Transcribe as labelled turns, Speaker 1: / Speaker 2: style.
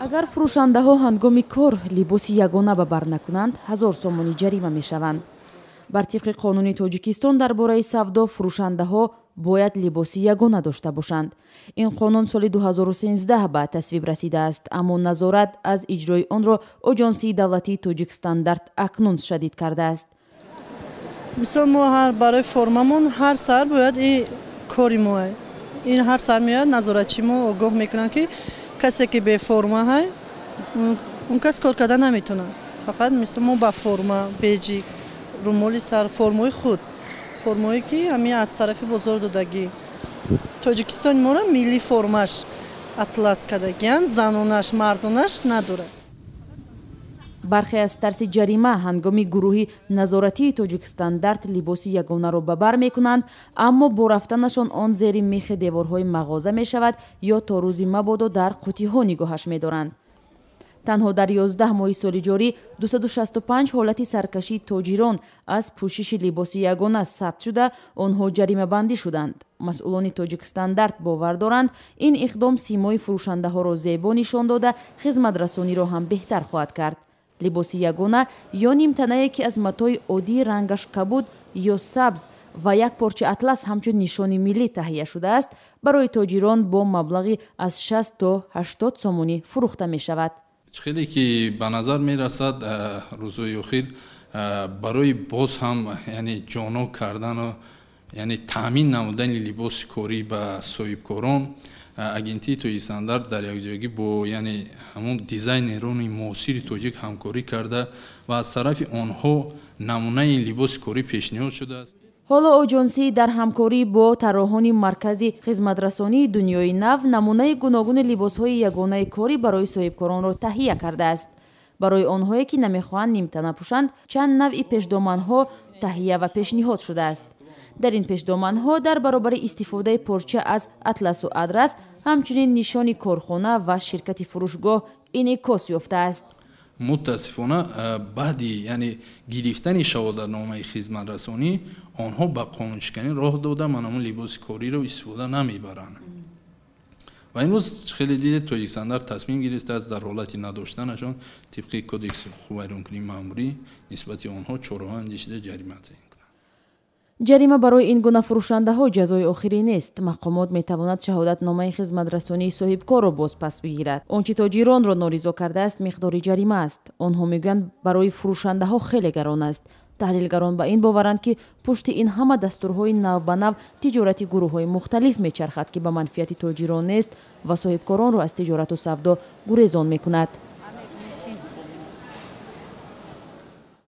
Speaker 1: Агар фурӯшандаҳо ҳангоми кор либоси ягона ба бар накунанд, 1000 сомонӣ ҷарима мешаванд. Бар тибқи қонуни Тоҷикистон дар бораи савдо, фурӯшандаҳо бояд либоси ягона дошта бошанд. Ин қонун соли 2013 ба тасвиб расидааст, аммо назорат аз иҷрои онро Оҷонсии давлатии Тоҷикстандарт акнун шадид кардааст.
Speaker 2: Мисол, мо ҳар барои формамон ҳар сар бояд, и кори мо, ин ҳар сар меояд назоратчи, мо огоҳ мекунанд, ки касе ки беформа ҳай, он кас кор карда наметавонад. Фақат мисол мо ба форма, беҷик, румоли сар, формаи худ, формое ки ҳамин аз тарафи бозор додагӣ. Тоҷикистони моро миллӣ формаш атлас кардагиянд, занонаш, мардонаш надорад.
Speaker 1: Бархе аз тарси ҷарима ҳангоми гурӯҳи назоратии Тоҷикстандарт либоси ягонаро ба бар мекунанд, аммо бо рафтанашон он зери мехи деворҳои мағоза мешавад ё то рӯзи мабодо дар қутиҳо нигоҳаш медоранд. Танҳо дар 11 моҳи соли ҷорӣ 265 ҳолати саркашии тоҷирон аз пӯшиши либоси ягона сабт шуда, онҳо ҷаримабандӣ шуданд. Масъулони Тоҷикстандарт бовар доранд, ин иқдом симои фурӯшандаҳоро зебо нишон дода, хизматрасониро ҳам беҳтар хоҳад кард. Либоси ягона ё нимтанае, ки аз матои оддии рангаш кабуд ё сабз ва як порча атлас ҳамчун нишони миллӣ таҳия шудааст, барои тоҷирон бо маблағи аз 60 то 80 сомонӣ фурӯхта мешавад.
Speaker 3: Хеле ки ба назар мерасад, рӯзҳои охир барои боз ҳам, яъне ҷонок кардану, яъне таъмин намудани либоси корӣ ба соҳибкорон, агентии Тоҷикстандарт дар якҷоягӣ бо, яъне ҳамон дизайнерони муосири тоҷик ҳамкорӣ карда ва аз тарафи онҳо намунаи либоси корӣ пешниҳод шудааст.
Speaker 1: Ҳоло оҷонсӣ дар ҳамкорӣ бо тарроҳони маркази хизматрасонии Дунёи нав намунаи гуногуни либосҳои ягонаи корӣ барои соҳибкоронро таҳия кардааст. Барои онҳое, ки намехоҳанд нимтана пӯшанд, чанд навъи пешдоманҳо таҳия ва пешниҳод шудааст. Дар ин пешдоманҳо дар баробари истифодаи порча аз атласу адрас, ҳамчунин нишони корхона ва ширкати фурӯшгоҳ инъикос ёфтааст.
Speaker 3: Мутаассифона, баъди, яъне гирифтани шаҳодатномаи хизматрасонӣ, онҳо ба қонуншиканӣ роҳ дода, ман ҳамон либоси кориро истифода намебаранд. Ва имрӯз, хеле дидед, Тоҷикстандарт тасмим гирифтааст, дар ҳолати надоштанашон тибқи Кодекси ҳуқуқвайронкунии маъмурӣ нисбати онҳо чораҳо андешида, ҷарима таъин кунад.
Speaker 1: Ҷарима барои ин гуна фурӯшандаҳо ҷазои охирӣ нест. Мақомот метавонад шаҳодатномаи хизматрасонии соҳибкорро бозпас бигирад. Он чи тоҷиронро норизо кардааст, миқдори ҷарима аст. Онҳо мегӯянд, барои фурӯшандаҳо хеле гарон аст. Таҳлилгарон ба ин боваранд, ки пушти ин ҳама дастурҳои навбанав тиҷорати гурӯҳҳои мухталиф мечархад, ки ба манфиати тоҷирон нест ва соҳибкоронро аз тиҷорату савдо гурезон мекунад.